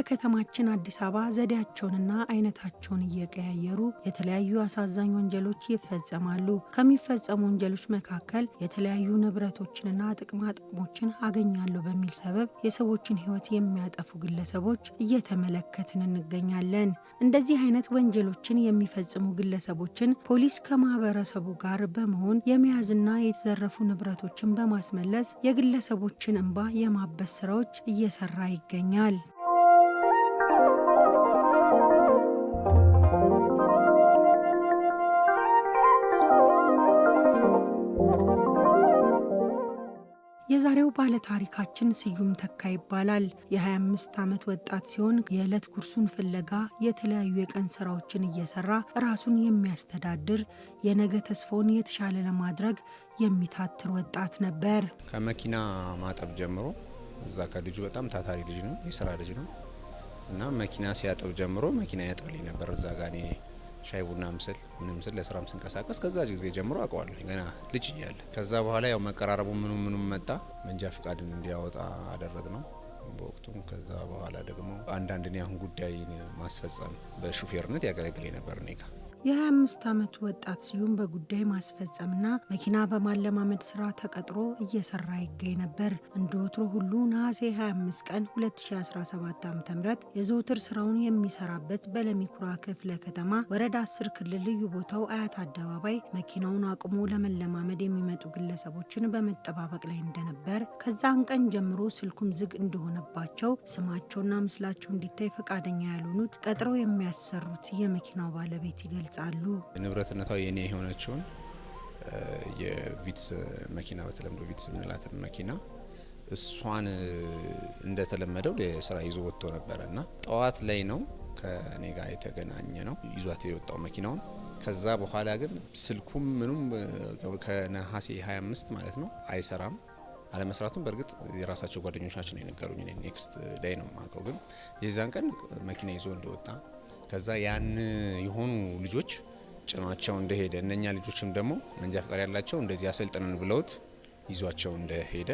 በከተማችን አዲስ አበባ ዘዴያቸውንና አይነታቸውን እየቀያየሩ የተለያዩ አሳዛኝ ወንጀሎች ይፈጸማሉ። ከሚፈጸሙ ወንጀሎች መካከል የተለያዩ ንብረቶችንና ጥቅማ ጥቅሞችን አገኛለሁ በሚል ሰበብ የሰዎችን ሕይወት የሚያጠፉ ግለሰቦች እየተመለከትን እንገኛለን። እንደዚህ አይነት ወንጀሎችን የሚፈጽሙ ግለሰቦችን ፖሊስ ከማህበረሰቡ ጋር በመሆን የመያዝና የተዘረፉ ንብረቶችን በማስመለስ የግለሰቦችን እንባ የማበስ ስራዎች እየሰራ ይገኛል። የዛሬው ባለታሪካችን ስዩም ተካ ይባላል። የ25 ዓመት ወጣት ሲሆን የዕለት ጉርሱን ፍለጋ የተለያዩ የቀን ስራዎችን እየሰራ ራሱን የሚያስተዳድር፣ የነገ ተስፋውን የተሻለ ለማድረግ የሚታትር ወጣት ነበር። ከመኪና ማጠብ ጀምሮ እዛ ከልጁ በጣም ታታሪ ልጅ ነው፣ የስራ ልጅ ነው እና መኪና ሲያጥብ ጀምሮ መኪና ያጥብልኝ ነበር። እዛ ጋ እኔ ሻይ ቡና ምስል ምንም ስል ለስራም ስንቀሳቀስ ከዛ ጊዜ ጀምሮ አውቀዋለሁ ገና ልጅ እያለ። ከዛ በኋላ ያው መቀራረቡ ምኑ ምኑም መጣ። መንጃ ፍቃድን እንዲያወጣ አደረግ ነው በወቅቱ። ከዛ በኋላ ደግሞ አንዳንድ እኔ አሁን ጉዳይን ማስፈጸም በሹፌርነት ያገለግለኝ ነበር እኔ ጋ። የ25 ዓመቱ ወጣት ስዩም በጉዳይ ማስፈጸምና መኪና በማለማመድ ስራ ተቀጥሮ እየሰራ ይገኝ ነበር። እንደ ወትሮ ሁሉ ነሐሴ 25 ቀን 2017 ዓ.ም የዘውትር ስራውን የሚሰራበት በለሚኩራ ክፍለ ከተማ ወረዳ 10 ክልል ልዩ ቦታው አያት አደባባይ መኪናውን አቁሞ ለመለማመድ የሚመጡ ግለሰቦችን በመጠባበቅ ላይ እንደነበር፣ ከዛን ቀን ጀምሮ ስልኩም ዝግ እንደሆነባቸው ስማቸውና ምስላቸው እንዲታይ ፈቃደኛ ያልሆኑት ቀጥረው የሚያሰሩት የመኪናው ባለቤት ይገልጻሉ። ንብረትነቷ የኔ የሆነችውን የቪትስ መኪና፣ በተለምዶ ቪትስ የምንላትን መኪና፣ እሷን እንደተለመደው ለስራ ይዞ ወጥቶ ነበረ እና ጠዋት ላይ ነው ከኔ ጋር የተገናኘ ነው ይዟት የወጣው መኪናውን። ከዛ በኋላ ግን ስልኩም ምኑም ከነሐሴ 25 ማለት ነው አይሰራም። አለመስራቱን በእርግጥ የራሳቸው ጓደኞች ናቸው የነገሩኝ። እኔ next day ነው የማውቀው። ግን የዛን ቀን መኪና ይዞ እንደወጣ፣ ከዛ ያን የሆኑ ልጆች ጭኗቸው እንደሄደ፣ እነኛ ልጆችም ደግሞ መንጃ ፈቃድ ያላቸው እንደዚህ አሰልጥነን ብለውት ይዟቸው እንደሄደ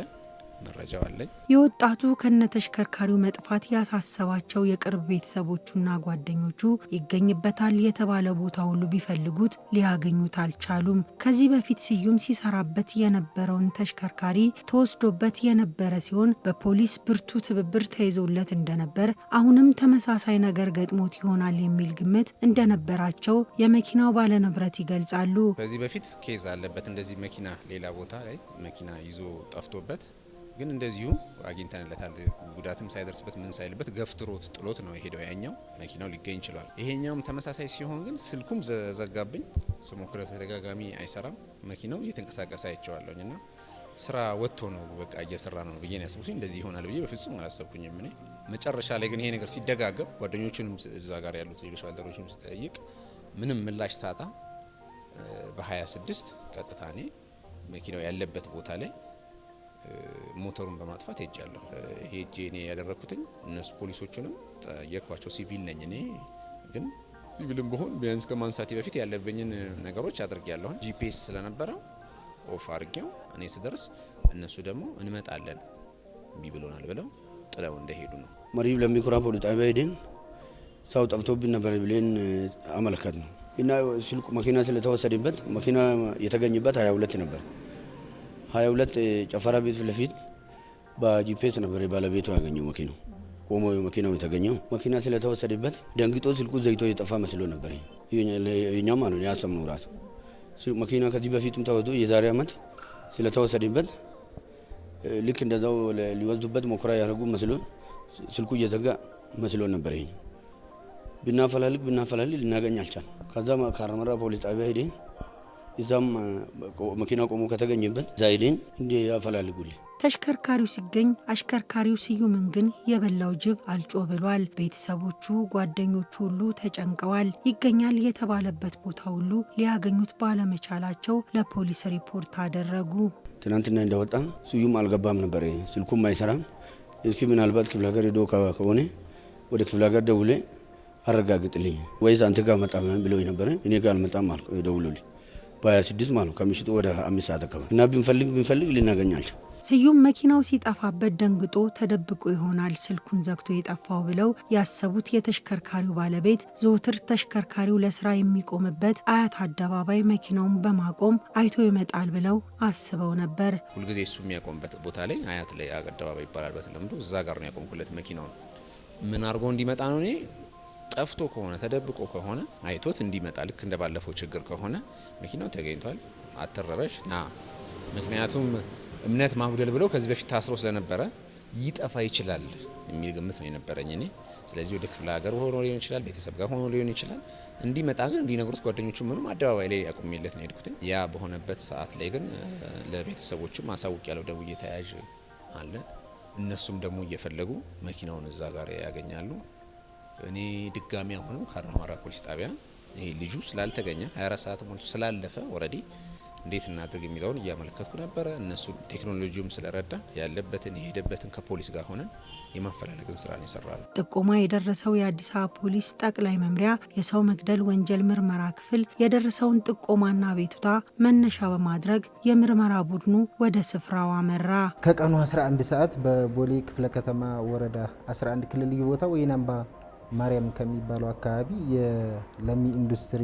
መረጃው አለኝ። የወጣቱ ከነተሽከርካሪው መጥፋት ያሳሰባቸው የቅርብ ቤተሰቦቹና ጓደኞቹ ይገኝበታል የተባለ ቦታ ሁሉ ቢፈልጉት ሊያገኙት አልቻሉም። ከዚህ በፊት ስዩም ሲሰራበት የነበረውን ተሽከርካሪ ተወስዶበት የነበረ ሲሆን በፖሊስ ብርቱ ትብብር ተይዞለት እንደነበር፣ አሁንም ተመሳሳይ ነገር ገጥሞት ይሆናል የሚል ግምት እንደነበራቸው የመኪናው ባለንብረት ይገልጻሉ። ከዚህ በፊት case አለበት፣ እንደዚህ መኪና ሌላ ቦታ ላይ መኪና ይዞ ጠፍቶበት ግን እንደዚሁ አግኝተንለታል። ጉዳትም ሳይደርስበት ምን ሳይልበት ገፍትሮት ጥሎት ነው የሄደው። ያኛው መኪናው ሊገኝ ችሏል። ይሄኛውም ተመሳሳይ ሲሆን ግን ስልኩም ዘጋብኝ። ስሞክረው ተደጋጋሚ አይሰራም። መኪናው እየተንቀሳቀሰ አይቼዋለሁኝ እና ስራ ወጥቶ ነው፣ በቃ እየሰራ ነው ብዬ ነው ያሰብኩኝ። እንደዚህ ይሆናል ብዬ በፍጹም አላሰብኩኝም እኔ። መጨረሻ ላይ ግን ይሄ ነገር ሲደጋገም ጓደኞቹንም እዛ ጋር ያሉት ሌሎች ባልደረቦችንም ስጠይቅ ምንም ምላሽ ሳጣ በ26 ቀጥታ እኔ መኪናው ያለበት ቦታ ላይ ሞተሩን በማጥፋት ሄጃለሁ። ሄጄ እኔ ያደረግኩትኝ እነሱ ፖሊሶቹንም ጠየኳቸው። ሲቪል ነኝ እኔ፣ ግን ሲቪልም ብሆን ቢያንስ ከማንሳቴ በፊት ያለብኝን ነገሮች አድርጌያለሁ። GPS ስለነበረ off አድርጌው እኔ ስደርስ እነሱ ደግሞ እንመጣለን እምቢ ብሎናል ብለው ጥለው እንደሄዱ ነው። መሪ ለሚኩራ ፖሊስ ጣቢያ ሄደን ሰው ጠፍቶብን ነበር ብለን አመለከት ነው እና ስልኩ መኪና ስለተወሰደበት መኪና የተገኘበት 22 ነበር። 22 ጨፈራ ቤት ፊት ለፊት በ GPS ነበር ባለቤቱ ያገኘው፣ መኪናው ቆሞ መኪናው የተገኘው። መኪና ስለተወሰደበት ደንግጦ ስልኩ ዘግቶ የጠፋ መስሎ ነበር። የኛው ማለት ነው ያሰብነው ራሱ። መኪና ከዚህ በፊትም ተወስዶ የዛሬ ዓመት ስለተወሰደበት ልክ እንደዛው ሊወስዱበት ሞከራ ያደረጉ መስሎ ስልኩ እየዘጋ መስሎ ነበር። ይሄ ብናፈላልግ ብናፈላልግ ልናገኝ አልቻል። ከዛ ካራማራ ፖሊስ ጣቢያ ሄደን እዛም መኪና ቆሞ ከተገኘበት እዛ ሄደን እንዲ ያፈላልጉልኝ። ተሽከርካሪው ሲገኝ አሽከርካሪው ስዩምን ግን የበላው ጅብ አልጮህ ብሏል። ቤተሰቦቹ፣ ጓደኞቹ ሁሉ ተጨንቀዋል። ይገኛል የተባለበት ቦታ ሁሉ ሊያገኙት ባለመቻላቸው ለፖሊስ ሪፖርት አደረጉ። ትናንትና እንደወጣ ስዩም አልገባም ነበር፣ ስልኩም አይሰራም። እስኪ ምናልባት ክፍለ ሀገር ሄዶ ከሆነ ወደ ክፍለ ሀገር ደውሌ አረጋግጥልኝ ወይስ አንተ ጋር መጣ ብለው ነበረ። እኔ ጋር አልመጣም አልኩ። ደውሎልኝ በ26 ማለት ከምሽቱ ወደ 5 ሰዓት አካባቢ እና ብንፈልግ ብንፈልግ ልናገኝ አልቻልንም። ስዩም መኪናው ሲጠፋበት ደንግጦ ተደብቆ ይሆናል ስልኩን ዘግቶ የጠፋው ብለው ያሰቡት የተሽከርካሪው ባለቤት ዘወትር ተሽከርካሪው ለስራ የሚቆምበት አያት አደባባይ መኪናውን በማቆም አይቶ ይመጣል ብለው አስበው ነበር። ሁልጊዜ እሱ የሚያቆምበት ቦታ ላይ አያት ላይ አደባባይ ይባላል በተለምዶ፣ እዛ ጋር ነው ያቆምኩለት መኪናውን። ምን አድርጎ እንዲመጣ ነው፣ እኔ ጠፍቶ ከሆነ፣ ተደብቆ ከሆነ አይቶት እንዲመጣ፣ ልክ እንደ ባለፈው ችግር ከሆነ መኪናው ተገኝቷል፣ አትረበሽ ና። ምክንያቱም እምነት ማጉደል ብለው ከዚህ በፊት ታስሮ ስለነበረ ይጠፋ ይችላል የሚል ግምት ነው የነበረኝ እኔ። ስለዚህ ወደ ክፍለ ሀገር ሆኖ ሊሆን ይችላል፣ ቤተሰብ ጋር ሆኖ ሊሆን ይችላል። እንዲመጣ ግን እንዲነግሩት ጓደኞቹ ምኑም አደባባይ ላይ አቁሜለት ነው የሄድኩት። ያ በሆነበት ሰዓት ላይ ግን ለቤተሰቦቹም አሳውቅ ያለው ደውዬ ተያዥ አለ። እነሱም ደግሞ እየፈለጉ መኪናውን እዛ ጋር ያገኛሉ። እኔ ድጋሚ አሁንም ካራማራ ፖሊስ ጣቢያ ይሄ ልጁ ስላልተገኘ፣ 24 ሰዓት ሞልቶ ስላለፈ already እንዴት እናድርግ የሚለውን እያመለከትኩ ነበረ። እነሱ ቴክኖሎጂውም ስለረዳ ያለበትን የሄደበትን ከፖሊስ ጋር ሆነን የማፈላለግን ስራ ነው የሰራነው። ጥቆማ የደረሰው የአዲስ አበባ ፖሊስ ጠቅላይ መምሪያ የሰው መግደል ወንጀል ምርመራ ክፍል የደረሰውን ጥቆማና አቤቱታ መነሻ በማድረግ የምርመራ ቡድኑ ወደ ስፍራው አመራ። ከቀኑ 11 ሰዓት በቦሌ ክፍለ ከተማ ወረዳ 11 ክልል ልዩ ቦታ ወይናምባ ማርያም ከሚባለው አካባቢ፣ የለሚ ኢንዱስትሪ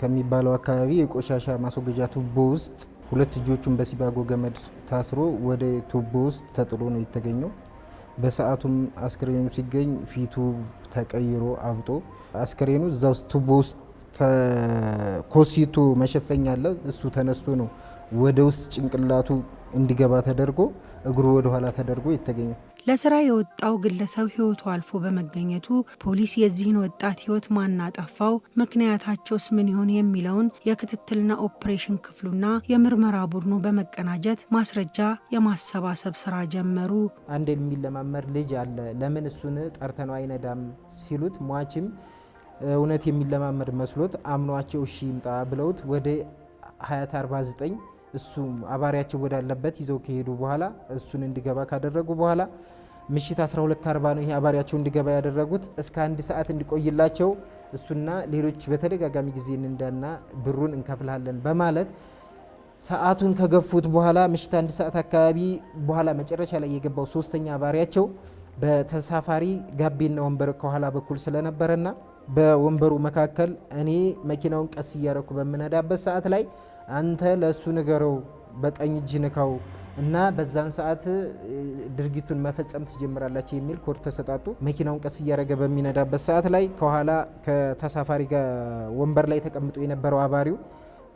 ከሚባለው አካባቢ የቆሻሻ ማስወገጃ ቱቦ ውስጥ ሁለት እጆቹን በሲባጎ ገመድ ታስሮ ወደ ቱቦ ውስጥ ተጥሎ ነው የተገኘው። በሰዓቱም አስክሬኑ ሲገኝ ፊቱ ተቀይሮ አብጦ አስክሬኑ እዛ ውስጥ ቱቦ ውስጥ ኮሲቶ መሸፈኛ አለ። እሱ ተነስቶ ነው ወደ ውስጥ ጭንቅላቱ እንዲገባ ተደርጎ እግሩ ወደ ኋላ ተደርጎ የተገኘው። ለስራ የወጣው ግለሰብ ሕይወቱ አልፎ በመገኘቱ ፖሊስ የዚህን ወጣት ሕይወት ማን አጠፋው፣ ምክንያታቸውስ ምን ይሆን የሚለውን የክትትልና ኦፕሬሽን ክፍሉና የምርመራ ቡድኑ በመቀናጀት ማስረጃ የማሰባሰብ ስራ ጀመሩ። አንድ የሚለማመድ ልጅ አለ፣ ለምን እሱን ጠርተነው አይነዳም ሲሉት ሟችም እውነት የሚለማመድ መስሎት አምኗቸው እሺ ይምጣ ብለውት ወደ ሀያት 49 እሱም አባሪያቸው ወዳለበት ይዘው ከሄዱ በኋላ እሱን እንዲገባ ካደረጉ በኋላ ምሽት 12:40 ነው ይሄ አባሪያቸው እንዲገባ ያደረጉት። እስከ 1 ሰዓት እንዲቆይላቸው እሱና ሌሎች በተደጋጋሚ ጊዜ እንዳና ብሩን እንከፍልሃለን በማለት ሰዓቱን ከገፉት በኋላ ምሽት 1 ሰዓት አካባቢ በኋላ መጨረሻ ላይ የገባው ሶስተኛ አባሪያቸው በተሳፋሪ ጋቢና ወንበር ከኋላ በኩል ስለነበረና በወንበሩ መካከል እኔ መኪናውን ቀስ እያረኩ በምነዳበት ሰዓት ላይ አንተ ለእሱ ንገረው፣ በቀኝ እጅ ንካው እና በዛን ሰዓት ድርጊቱን መፈጸም ትጀምራላችሁ የሚል ኮድ ተሰጣጡ። መኪናውን ቀስ እያደረገ በሚነዳበት ሰዓት ላይ ከኋላ ከተሳፋሪ ጋር ወንበር ላይ ተቀምጦ የነበረው አባሪው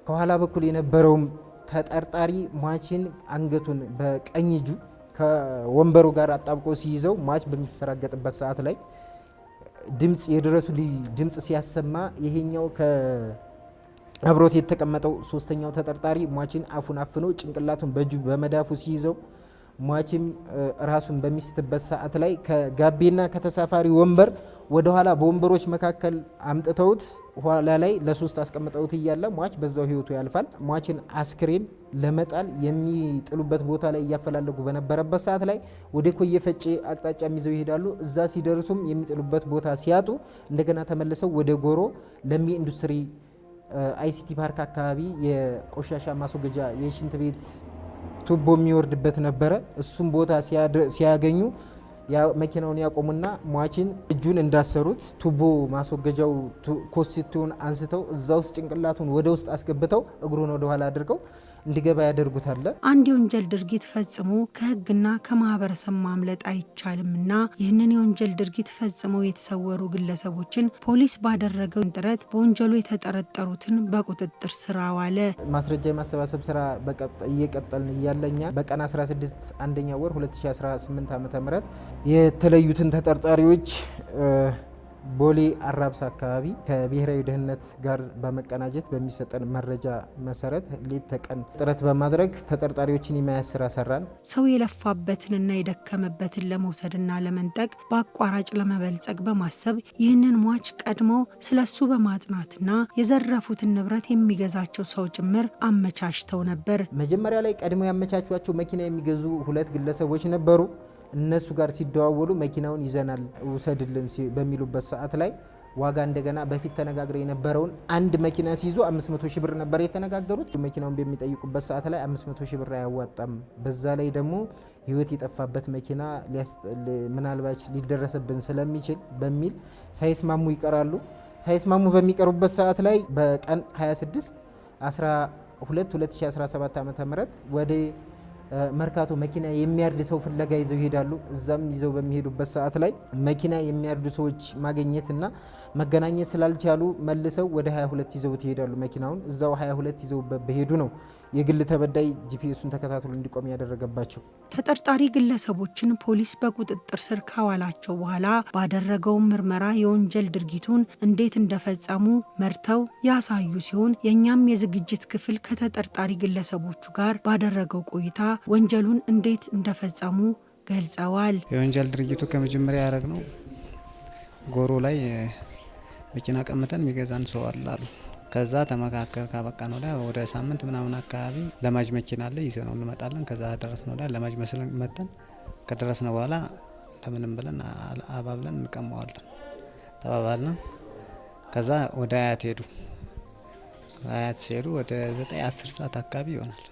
ከኋላ በኩል የነበረውም ተጠርጣሪ ሟችን አንገቱን በቀኝ እጁ ከወንበሩ ጋር አጣብቆ ሲይዘው ሟች በሚፈራገጥበት ሰዓት ላይ ድምፅ የድረሱ ድምፅ ሲያሰማ ይሄኛው አብሮት የተቀመጠው ሶስተኛው ተጠርጣሪ ሟችን አፉን አፍኖ ጭንቅላቱን በእጁ በመዳፉ ሲይዘው ሟችም ራሱን በሚስትበት ሰዓት ላይ ከጋቢና ከተሳፋሪ ወንበር ወደኋላ በወንበሮች መካከል አምጥተውት ኋላ ላይ ለሶስት አስቀምጠውት እያለ ሟች በዛው ህይወቱ ያልፋል። ሟችን አስክሬን ለመጣል የሚጥሉበት ቦታ ላይ እያፈላለጉ በነበረበት ሰዓት ላይ ወደ ኮየ ፈጬ አቅጣጫ ይዘው ይሄዳሉ። እዛ ሲደርሱም የሚጥሉበት ቦታ ሲያጡ እንደገና ተመልሰው ወደ ጎሮ ለሚ ኢንዱስትሪ ICT ፓርክ አካባቢ የቆሻሻ ማስወገጃ የሽንት ቤት ቱቦ የሚወርድበት ነበረ። እሱም ቦታ ሲያገኙ መኪናውን ያቆሙና ሟችን እጁን እንዳሰሩት ቱቦ ማስወገጃው ኮስቲቱን አንስተው እዛ ውስጥ ጭንቅላቱን ወደ ውስጥ አስገብተው እግሩን ወደኋላ አድርገው እንዲገባ ያደርጉታል። አንድ የወንጀል ድርጊት ፈጽሞ ከሕግና ከማህበረሰብ ማምለጥ አይቻልምና ይህንን የወንጀል ድርጊት ፈጽመው የተሰወሩ ግለሰቦችን ፖሊስ ባደረገው ጥረት በወንጀሉ የተጠረጠሩትን በቁጥጥር ስር አዋለ። ማስረጃ የማሰባሰብ ስራ እየቀጠልን እያለኛ በቀን 16 አንደኛ ወር 2018 ዓ.ም የተለዩትን ተጠርጣሪዎች ቦሌ አራብሳ አካባቢ ከብሔራዊ ደህንነት ጋር በመቀናጀት በሚሰጠን መረጃ መሰረት ሌት ተቀን ጥረት በማድረግ ተጠርጣሪዎችን የመያዝ ስራ ሰራን። ሰው የለፋበትንና የደከመበትን ለመውሰድና ለመንጠቅ በአቋራጭ ለመበልጸግ በማሰብ ይህንን ሟች ቀድመው ስለሱ በማጥናትና የዘረፉትን ንብረት የሚገዛቸው ሰው ጭምር አመቻችተው ነበር። መጀመሪያ ላይ ቀድመው ያመቻቿቸው መኪና የሚገዙ ሁለት ግለሰቦች ነበሩ። እነሱ ጋር ሲደዋወሉ መኪናውን ይዘናል ውሰድልን በሚሉበት ሰዓት ላይ ዋጋ እንደገና በፊት ተነጋግረው የነበረውን አንድ መኪና ሲይዙ 500 ሺህ ብር ነበር የተነጋገሩት። መኪናውን በሚጠይቁበት ሰዓት ላይ 500 ሺህ ብር አያዋጣም፣ በዛ ላይ ደግሞ ህይወት የጠፋበት መኪና ምናልባት ሊደረስብን ስለሚችል በሚል ሳይስማሙ ይቀራሉ። ሳይስማሙ በሚቀሩበት ሰዓት ላይ በቀን 26 12 2017 ዓ.ም ወደ መርካቶ መኪና የሚያርድ ሰው ፍለጋ ይዘው ይሄዳሉ። እዛም ይዘው በሚሄዱበት ሰዓት ላይ መኪና የሚያርዱ ሰዎች ማግኘትና መገናኘት ስላልቻሉ መልሰው ወደ 22 ይዘውት ይሄዳሉ። መኪናውን እዛው 22 ይዘው በሄዱ ነው የግል ተበዳይ GPS ኡን ተከታትሎ እንዲቆም ያደረገባቸው። ተጠርጣሪ ግለሰቦችን ፖሊስ በቁጥጥር ስር ካዋላቸው በኋላ ባደረገው ምርመራ የወንጀል ድርጊቱን እንዴት እንደፈጸሙ መርተው ያሳዩ ሲሆን የእኛም የዝግጅት ክፍል ከተጠርጣሪ ግለሰቦቹ ጋር ባደረገው ቆይታ ወንጀሉን እንዴት እንደፈጸሙ ገልጸዋል። የወንጀል ድርጊቱ ከመጀመሪያ ያደረግነው ጎሮ ላይ መኪና ቀምተን የሚገዛን ሰው አለ አሉ። ከዛ ተመካከር ካበቃን ወዲያ ወደ ሳምንት ምናምን አካባቢ ለማጅ መኪና አለ ይዘ ነው እንመጣለን። ከዛ ደረስን ወዲያ ለማጅ መስለን መተን ከደረስን በኋላ ተምንም ብለን አባብለን እንቀማዋለን ተባባልና ከዛ ወደ አያት ሄዱ። አያት ሲሄዱ ወደ 9 10 ሰዓት አካባቢ ይሆናል።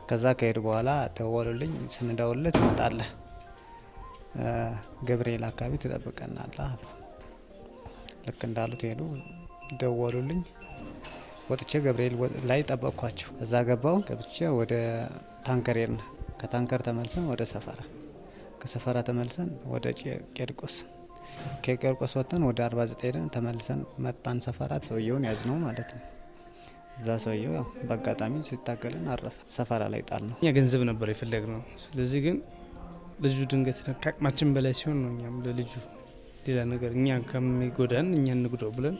ከዛ ከሄዱ በኋላ ደወሉልኝ። ስንደውልልህ ትመጣለህ፣ ገብርኤል አካባቢ ትጠብቀናለህ አሉ። ልክ እንዳሉት ሄዱ። ደወሉልኝ። ወጥቼ ገብርኤል ላይ ጠበቅኳቸው። እዛ ገባው። ገብቼ ወደ ታንከር ሄድን። ከታንከር ተመልሰን ወደ ሰፈራ፣ ከሰፈራ ተመልሰን ወደ ቄርቆስ፣ ከቄርቆስ ወጥተን ወደ 49 ሄደን ተመልሰን መጣን። ሰፈራ ሰውየውን ያዝነው ማለት ነው። እዛ ሰውየው ያው በአጋጣሚ ሲታገልን አረፈ። ሰፈራ ላይ ጣልነው። እኛ ገንዘብ ነበር የፈለግነው። ስለዚህ ግን ልጁ ድንገት ከአቅማችን በላይ ሲሆን ነው እኛም ለልጁ ሌላ ነገር እኛ ከሚጎዳን እኛ እንጉዳው ብለን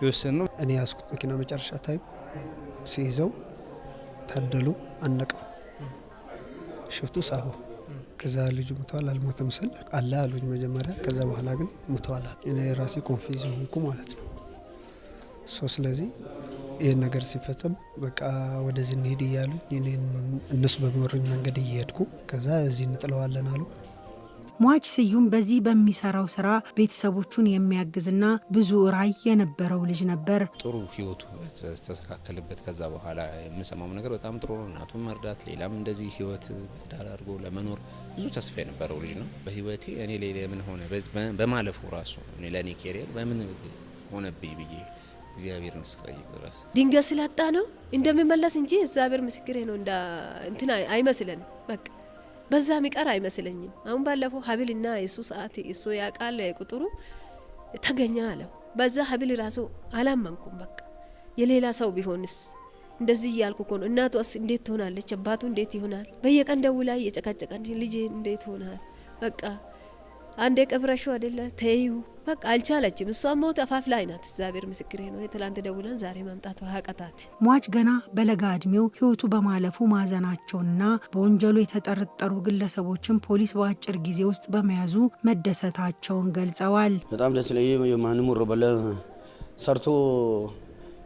የወሰንነው። እኔ ያዝኩት መኪና መጨረሻ time ሲይዘው ታደሉ አነቀው፣ ሽፍቱ ሳበው። ከዛ ልጁ ሙተዋል አልሞተም ስል አለ አሉኝ መጀመሪያ። ከዛ በኋላ ግን ሙተዋል። እኔ ራሴ confuse ሆንኩ ማለት ነው። So ስለዚህ ይህን ነገር ሲፈጸም በቃ ወደዚህ እንሄድ እያሉ እነሱ በመሩኝ መንገድ እየሄድኩ ከዛ እዚህ እንጥለዋለን አሉ። ሟች ስዩም በዚህ በሚሰራው ስራ ቤተሰቦቹን የሚያግዝና ብዙ ራዕይ የነበረው ልጅ ነበር። ጥሩ ህይወቱ ተስተካከለበት። ከዛ በኋላ የምሰማው ነገር በጣም ጥሩ ነው። እናቱን መርዳት፣ ሌላም እንደዚህ ህይወት በትዳር አድርጎ ለመኖር ብዙ ተስፋ የነበረው ልጅ ነው። በህይወቴ እኔ ላይ ለምን ሆነ በማለፉ ራሱ እኔ ለእኔ career በምን ሆነብኝ ብዬ እግዚአብሔርን እስክጠይቅ ድረስ። ድንገት ስላጣ ነው እንደሚመለስ እንጂ እግዚአብሔር ምስክሬ ነው፣ እንደ እንትን አይመስለንም። በቃ በዛ የሚቀር አይመስለኝም። አሁን ባለፈው ሀብልና የሱ ሰዓት እሱ ያውቃል ቁጥሩ ተገኘ አለው። በዛ ሀብል ራሱ አላመንኩም። በቃ የሌላ ሰው ቢሆንስ እንደዚህ እያልኩ እኮ ነው። እናቷስ እንዴት ትሆናለች? አባቱ እንዴት ይሆናል? በየቀን ደውላ እየጨቃጨቀን ልጄ እንዴት ሆናል? በቃ አንዴ ቀብረሽው አይደለ ተይው፣ በቃ አልቻለችም። እሷ ሞት አፋፍ ላይ ናት። እግዚአብሔር ምስክሬ ነው። የትላንት ደውለን ዛሬ መምጣቱ አቃታት። ሟች ገና በለጋ እድሜው ሕይወቱ በማለፉ ማዘናቸውንና በወንጀሉ የተጠረጠሩ ግለሰቦችን ፖሊስ በአጭር ጊዜ ውስጥ በመያዙ መደሰታቸውን ገልጸዋል። በጣም ደስ ላይ የማንም ወሮ በላ ሰርቶ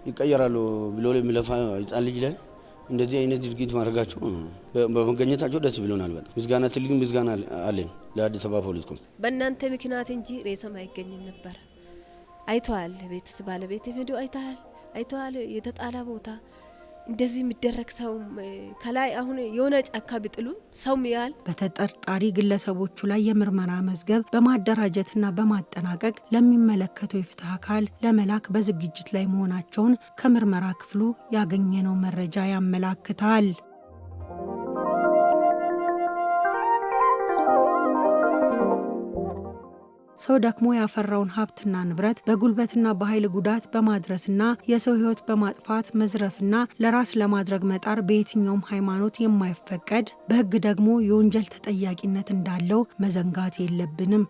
ይቀየራሉ ብሎ የሚለፋ ህጻን ልጅ ላይ እንደዚህ አይነት ድርጊት ማድረጋቸው በመገኘታቸው ደስ ብሎናል። በጣም ምስጋና፣ ትልቅ ምስጋና አለን ለአዲስ አበባ ፖሊስ ኮሚሽን። በእናንተ ምክንያት እንጂ ሬሳም አይገኝም ነበር። አይተዋል፣ ቤትስ ባለቤት ሄዶ አይተሃል፣ አይተዋል። የተጣላ ቦታ እንደዚህ የሚደረግ ሰውም ከላይ አሁን የሆነ ጫካ ቢጥሉም ሰውም ያህል። በተጠርጣሪ ግለሰቦቹ ላይ የምርመራ መዝገብ በማደራጀትና በማጠናቀቅ ለሚመለከተው የፍትህ አካል ለመላክ በዝግጅት ላይ መሆናቸውን ከምርመራ ክፍሉ ያገኘነው መረጃ ያመላክታል። ሰው ደክሞ ያፈራውን ሀብትና ንብረት በጉልበትና በኃይል ጉዳት በማድረስና የሰው ሕይወት በማጥፋት መዝረፍና ለራስ ለማድረግ መጣር በየትኛውም ሃይማኖት የማይፈቀድ፣ በሕግ ደግሞ የወንጀል ተጠያቂነት እንዳለው መዘንጋት የለብንም።